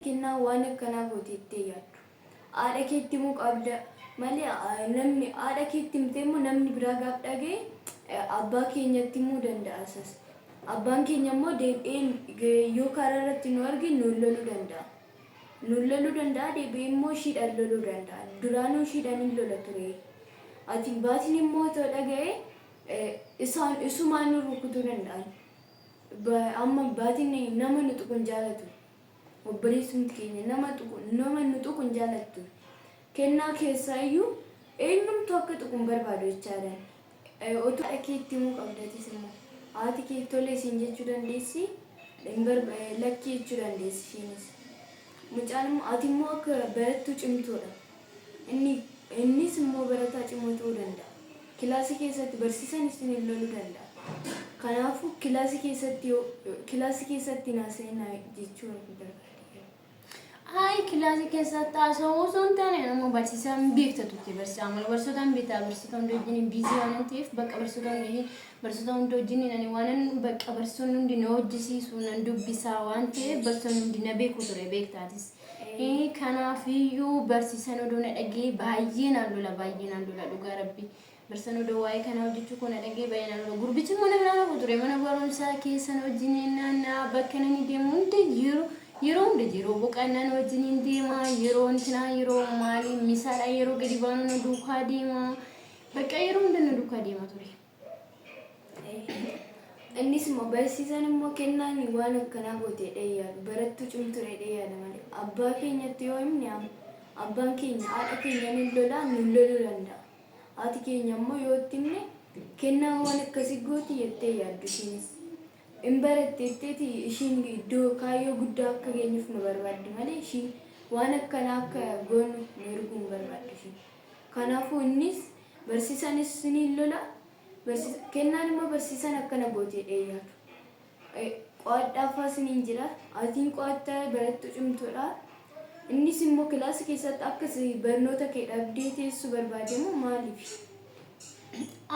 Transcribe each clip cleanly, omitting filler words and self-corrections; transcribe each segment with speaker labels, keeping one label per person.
Speaker 1: Kennaan waan akkanaa goote jettee yaaddu. Haadha keetti himuu qabda malee namni haadha keetti himtee immoo namni biraa gaaf dhaga'e abbaa keenyatti himuu danda'a isas. Abbaan keenya immoo deebi'ee yoo karaa irratti nu arge nuun loluu danda'a. Nuun loluu danda'a, deebi'ee immoo ishiidhaan loluu danda'a. Duraanuu ishiidhaan hin lola ture. Ati baatiin immoo otoo dhaga'e isaan isumaan nu rukutuu danda'an. Amma baatiin nama nu tuqu hin jaalatu. Obboleessumti keenya nama tuqu, nama nu tuqu hin jaalattu. Kennaa keessaa iyyuu eenyumtuu akka tuqu hin barbaadu jechaadha. Otoo haadha keetti himuu qabda atis immoo. Haati kee tole siin jechuu dandeessi, hin lakkii jechuu dandeessi ishiinis. Mucaan immoo ati immoo akka barattuu cimtuudha. Inni innis immoo barataa cimoo ta'uu danda'a. Kilaasii keessatti barsiisaan isin loluu danda'a. Kanaafuu kilaasii keessatti yoo kilaasii keessatti hin haasa'inaa jechuu barbaade.
Speaker 2: Ayi, kilaasii keessatti haasa'uu osoo hin taane, nama barsiisaa hin beekta turte, barsiisaa amala barsiisota hin beekta. Barsiisota hunda wajjin busy waan ta'eef, bakka barsiisota hunda wajjin, barsiisota hunda wajjin ani waan bakka barsiisonni hundi na hojjisiisu, nan dubbisaa waan ta'eef, barsiisonni hundi na beeku ture, beektaatis. Kanaafiyyuu barsiisan odoo na dhagee baay'ee naan lola, baay'ee naan lola, dhugaa rabbi. Barsiisan odoo waa'ee kanaa hojjechuu koo na dhagee baay'ee naan lola. Gurbichi immoo na biraan hafu ture, mana barumsaa keessa na wajjin naannaa, bakka nani deemu hunda, yeroo yeroo hunda, yeroo boqonnaa na wajjin hin deema, yeroo intinaa, yeroo maalii, misaadhaa yeroo gadi baanu na duukaa deema. Bakka yeroo hunda na duukaa deema ture.
Speaker 1: Innis immoo barsiisaan immoo kennaan waan akkanaa goote jedhee yaadu, barattuu cimtuu jedhee yaada malee, abbaa keenyatti yoo himne abbaan keenya haadha keenya ni lolaa, nu loluu danda'a. Haati keenya immoo yoo itti himne kennaan waan akkasii gooti jettee yaaddu ishiinis. Hin baratte jetteeti, ishiin iddoo kaayyoo guddaa akka geenyuuf nu barbaaddi malee ishiin waan akkanaa akka goonu nu erguu hin barbaaddu ishiin. Kanaafuu innis barsiisaanis ni lola. Kennaan immoo barsiisaan akkana goote jedhee yaadu. Qo'adhaafaa isiniin jira. Atiin qo'attaa, barattuu cimtuudha. Innis immoo kilaasii keessatti akka barnoota kee dhabdee teessu barbaade moo maaliif?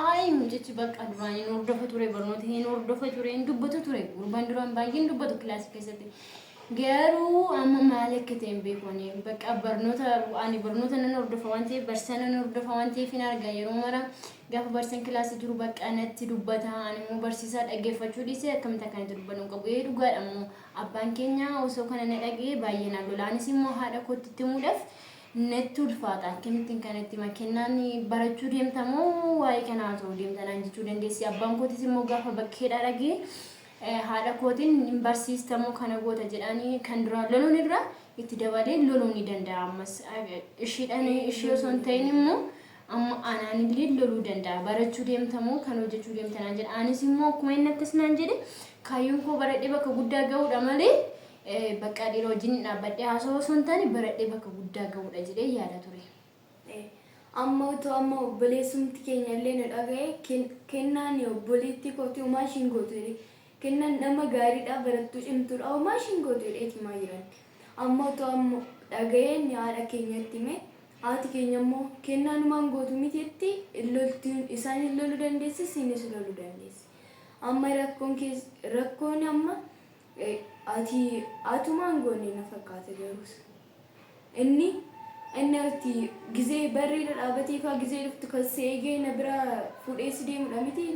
Speaker 2: Ayi, mucichi bakka duraan hin hordofa ture, barnoota hin hordofa ture, hin dubbatu ture. Gurbaan duraan baay'ee hin dubbatu kilaasii keessatti. Garuu amma maal akka ta'e hin beeku ani. Bakka barnoota, ani barnoota nan hordofa waan ta'eef, barsiisaa nan hordofa waan ta'eef, hin arga yeroo mara. Gaafa barsiisaan kilaasii jiru bakka natti dubbata. Ani immoo barsiisaa dhaggeeffachuu dhiisee akkamitti akkanatti dubbatu hin qabu. Ee, dhugaadha immoo abbaan keenya osoo kana na dhaga'ee baay'ee naan lola. Anis immoo haadha kootti itti himuudhaaf natti ulfaata. Akkamittiin kanatti hima? Kennaan barachuu deemta moo waa'ee kanaa haasa'uu deemta naan jechuu dandeessi. Abbaan kootis immoo gaafa bakkeedhaa dhaga'e haadha kootiin hin barsiista moo kana goota jedhanii, kan duraan loluun irra itti dabalee loluu ni danda'a ammas. Ishiidhaan, ishee osoo hin ta'in immoo amma anaan illee loluu danda'a. Barachuu deemta moo kan hojjechuu deemta naan jedha. Anis immoo akkuma inni akkas naan jedhe, kaayyoon koo baradhee bakka guddaa ga'uudha malee bakka dhiira wajjin dhaabbadhee haasa'uu osoo hin taane, baradhee bakka guddaa ga'uudha jedhee yaada ture.
Speaker 1: Amma otoo amma obboleessumti keenya illee nu dhaga'e, kennaan obboleettii kooti homaa ishiin gootu jedhee, kennaan nama gaariidha, barattuu cimtuudha, homaa ishiin gootu jedhee himaa jiran. Amma otoo amma dhaga'ee inni haadha keenyatti hime, haati keenya immoo kennaanumaan gootu miti jetti loltuun, isaan hin loluu dandeessi, isiinis loluu dandeessi. Amma rakkoon rakkoon amma ati atumaan goone na fakkaata garuus. Inni ati gizee barriirra dhaabatee faa gizee dhuftu kan si eegee na bira fuudhee si deemudha miti?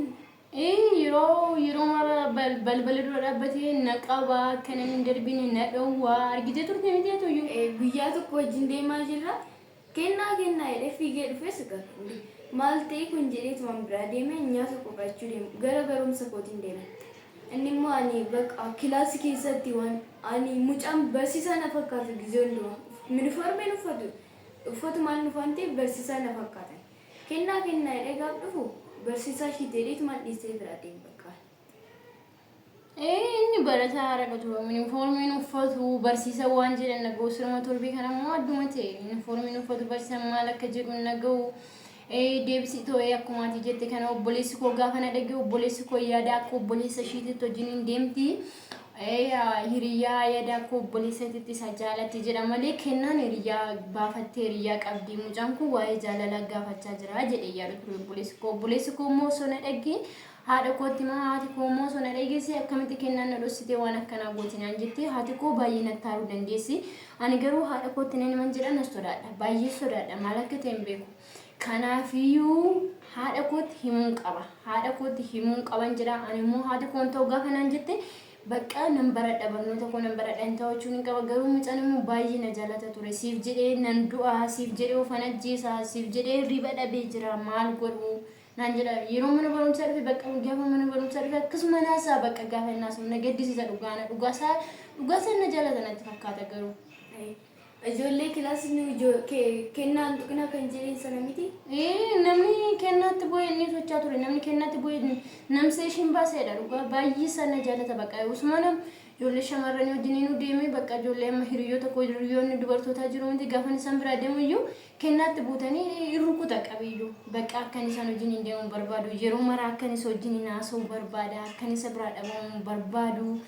Speaker 2: Yeroo mara balbala dura dhaabbatee na qabaa, akka namni hin darbine na dhowwaa, argitee turte miti atuyyuu.
Speaker 1: Guyyaa tokko wajjin deemaa jirra. Kennaa, kennaa jedhee fiigee dhufee si qabe. Maal ta'e kun jedheetumaan biraa deemee nyaata qophaa'achuu deemu, gara barumsa kootiin deeme. Inni immoo ani bakka kilaasii keessatti waan ani mucaan barsiisaa na fakkaatu gizee hundumaa. Yuunifoormiin uffatu uffatumaan dhufu waan ta'eef barsiisaa na fakkaatan. Kennaa, kennaa jedhee gaaf dhufu barsiisaa ishii jedheetumaan dhiisee biraa deeme bakka.
Speaker 2: Inni barataa haara ture. Yuunifoormiin uffatu, barsiisa waan jedhan dhaga'u. Sirma torbii kana immoo adduma ta'e. Yuunifoormiin uffatu, barsiisan maal akka jedhu hin dhaga'u. Deebisii too'ee, akkuma ati jette kana, obboleessi koo gaafa na dhaga'e, obboleessi koo yaada akka obboleessa ishiititti wajjin hin deemti. Hiriyaa yaada akka obboleessatitti isa jaalatti jedha malee, kennaan hiriyaa baafattee hiriyaa qabdi. Mucaan kun waa'ee jaalalaa gaafachaa jira jedhee yaada ture obboleessi koo. Obboleessi koo immoo osoo na dhaga'e Haadha kootti himaa haati koo immoo osoo na dhageesse akkamitti kennaan na dhossitee waan akkanaa gooti naan jettee haati koo baay'ee natti aaruu dandeessi. Ani garuu haadha kootti nan himan jedha na sodaadha. Baay'ee sodaadha maal akka ta'e hin beeku. Kanaafiyyuu haadha kootti himuun qaba. Haadha kootti himuun qaban jedha. Ani immoo haati koo hin ta'u gaafa naan jette bakka nan baradha barnoota koo nan baradha hin ta'u jechuun hin qaba. Garuu mucaan immoo baay'ee na jaalata ture. Siif jedhee nan du'a, siif jedhee ofan ajjeesa, siif jedhee hirriba dhabee jira maal godhu naan jedha. Yeroo mana barumsaa dhufe bakka gaafa mana barumsaa dhufe akkasuma naasaa bakka gaafa inni haasa'u na gaddisiisa dhugaana dhugaasaa dhugaasaa na jaalata natti fakkaata garuu.
Speaker 1: Ijoollee kilaasni kennaan tuqina kan jedheen sana miti.
Speaker 2: Namni kennaatti bu'ee inni sochaa ture namni kennaatti bu'ee namsee ishiin baaseedha dhugaa baay'ee sana jaalata bakka osuma nam ijoollee shamarranii wajjin deemee bakka ijoollee amma hiriyoota koo hiriyoonni dubartootaa jiru miti gaafa isaan biraa deemu iyyuu kennaatti buutanii hin rukuta qabiyyuu bakka akkan isaan wajjin hin deemu barbaadu yeroo mara akkan isa wajjin hin haasa'u barbaada akkan isa biraa dhabamu barbaadu.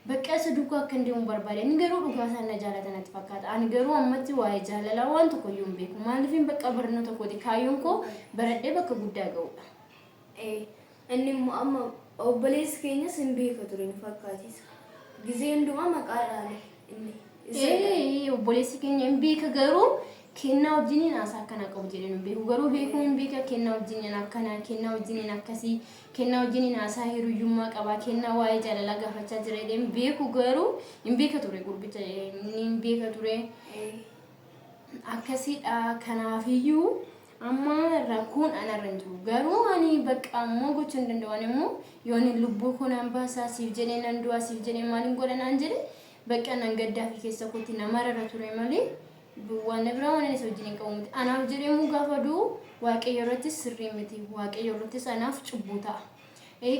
Speaker 2: Bakka isa duukaa akkan deemu barbaada. Inni garuu dhugaa isaan na jaalata natti fakkaata. Ani garuu ammatti waa'ee jaalalaa waan tokko iyyuu hin beeku. Maaliifin bakka barnoota kooti kaayyoon koo baradhee bakka guddaa ga'uudha.
Speaker 1: Inni immoo amma obboleessi keenyas hin beeka ture nu fakkaatisa. Gizee hundumaa maqaadhaan inni.
Speaker 2: Obboleessi keenya hin beeka garuu kennaa wajjiniin haasaa akkanaa qabu jedhee nu beeku. Garuu beekuu hin beeka kennaa wajjiniin akkanaa, kennaa wajjiniin akkasii, kennaa wajjiniin haasaa hiriyyummaa qabaa, kennaa waa'ee jaalalaa gaafachaa jira jedhee hin beeku garuu hin beeka ture gurbicha inni hin beeka ture. Akkasiidha kanaafiyyuu amma rakkoon anarra hin jiru. Garuu ani bakka ammoo gochuu hin danda'u. Ani immoo yoon lubbuu koo naan baasaa siif jedhee nan du'aa siif jedhee maaliin godha naan jedhe bakka nan gaddaa fi keessa kootti nama rara ture malee waan biraa waan isa wajjin hin qabu miti. Anaaf jedhee immoo gaafa du'u Waaqayyo irrattis sirrii miti. Waaqayyo irrattis anaaf cubbuu ta'a.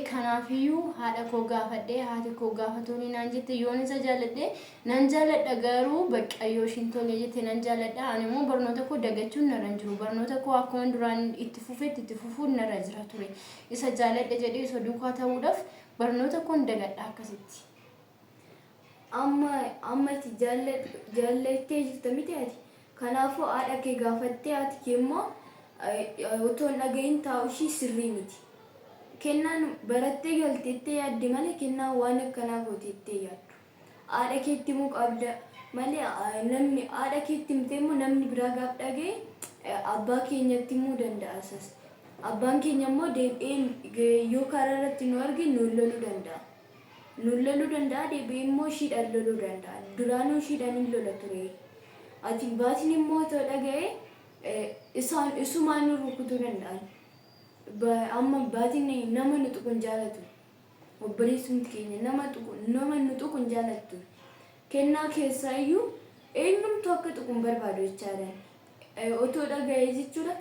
Speaker 2: Kanaafiyyuu haadha koo gaafadhee haati koo gaafa tolii naan jette yoon isa jaalladhe nan jaalladha garuu bakka yoo ishiin tole jette nan jaalladha. Ani immoo barnoota koo dagachuun narra hin jiru. Barnoota koo akkuma duraan itti fufetti itti fufuun narra jira ture. Isa jaalladhe jedhee isa duukaa ta'uudhaaf barnoota koon dagadha akkasitti.
Speaker 1: Amma amma ati jaallattee jirta miti ati. Kanaafuu haadha kee gaafattee haati kee immoo otoo hin dhagahin taa'u ishii sirrii miti. Kennaan barattee galteettee yaadde malee kennaan waan akkanaa gooteettee yaaddu. Haadha keetti himuu qabda malee namni haadha keetti himtee immoo namni biraa gaaf dhagaye abbaa keenyatti himuu danda'a isas. Abbaan keenya immoo deebi'ee yoo karaa irratti nu arge nuun loluu danda'a. Nuun loluu danda'a deebi'ee immoo ishiidhaan loluu danda'a. Duraanuu ishiidhaan hin lola ture. Ati baatiin immoo otoo dhaga'ee isaan isumaan nu rukutuu danda'an. Amma baatiin nama nu tuqu hin jaalatu. Obboleessumti keenya nama tuqu nama nu tuqu hin jaalattu. Kennaa keessaa iyyuu eenyumtuu akka tuqu hin barbaadu jechaadha. Otoo dhaga'ee jechuudha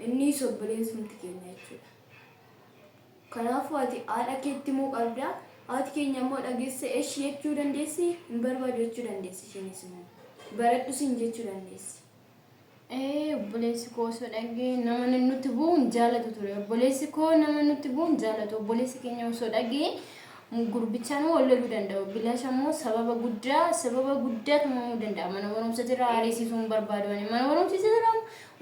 Speaker 1: innis obboleessumti keenya jechuudha. Kanaafuu ati haadha keetti himuu qabda. Haati keenya immoo dhageesse eshi jechuu dandeessi, hin barbaadu jechuu dandeessi isheenis immoo. Baradhu siin jechuu dandeessi.
Speaker 2: Obboleessi koo osoo dhagee nama nutti bu'u hin jaalatu ture. Obboleessi koo nama nutti bu'u hin jaalatu. Obboleessi keenya osoo dhagee gurbichaan wal loluu danda'u. Bilaasha immoo sababa guddaa sababa guddaa tumamuu danda'a. Mana barumsa jira ariisisuu hin barbaadu. Mana barumsa jira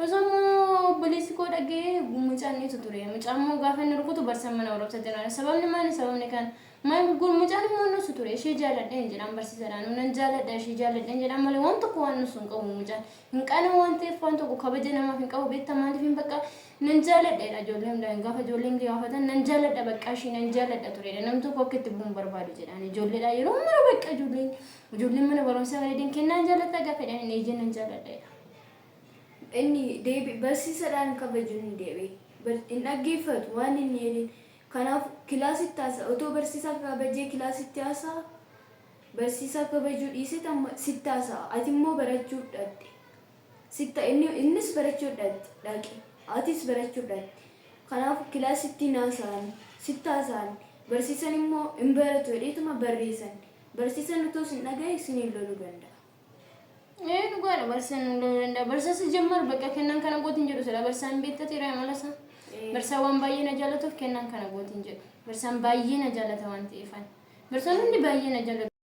Speaker 2: osoo immoo obboleessi koo dhagee mucaan dhiisu ture. Mucaan immoo gaafa inni rukutu barsiisaan mana barumsa jira. Sababni maali sababni kan maal mucaan immoo nusu ture. Ishee jaalladheen jedhaan barsiisaadhaan. Nan jaalladha ishee jaalladheen jedhaan malee waan tokko waan nusu hin qabu mucaan. Hin qaana waan ta'eef waan tokko kabaja namaaf hin qabu beektaa maaliif hin bakka nan jaalladheedha ijoollee hundaan gaafa ijoolleen gaafatan nan jaalladha bakka ishee nan jaalladha turedha namni tokko akka itti bu'uun barbaadu jedhaan ijoolleedha yeroo mara bakka ijoolleen ijoolleen mana barumsaa bareedan kennaan jaalladha gaafa jedhan eeyyee nan jaalladheedha.
Speaker 1: Inni deebi barsiisaadhaan kabaju inni deebi. Hin dhaggeeffatu waan inni jedhin. Kanaaf kilaasitti haasa'a. Otoo barsiisaa kabajee kilaasitti haasa'a. Barsiisaa kabajuu dhiisee amma sitti haasa'a. Ati immoo barachuu dhaqxe. Sitta inni innis barachuu dhaqe. Atis barachuu dhaqxe. Kanaaf kilaasitti hin haasa'an. Sitti haasa'an. Barsiisan immoo hin baratu jedheetuma barreessan. Barsiisan otoo isin dhagaye isiniin loluu danda'a.
Speaker 2: Dhugaadha barsiisaan nu loluu danda'a. Barsiisaan jammar bakka kennaan kana gootiin jedhu sila barsiisaan beektateera amala isaa. Barsiisaan waan baay'ee na jaallatuuf kennaan kana gootiin jedhu. Barsiisaan baay'ee na jaallata waan ta'eef. Barsiisaan hundi baay'ee na jaallatu.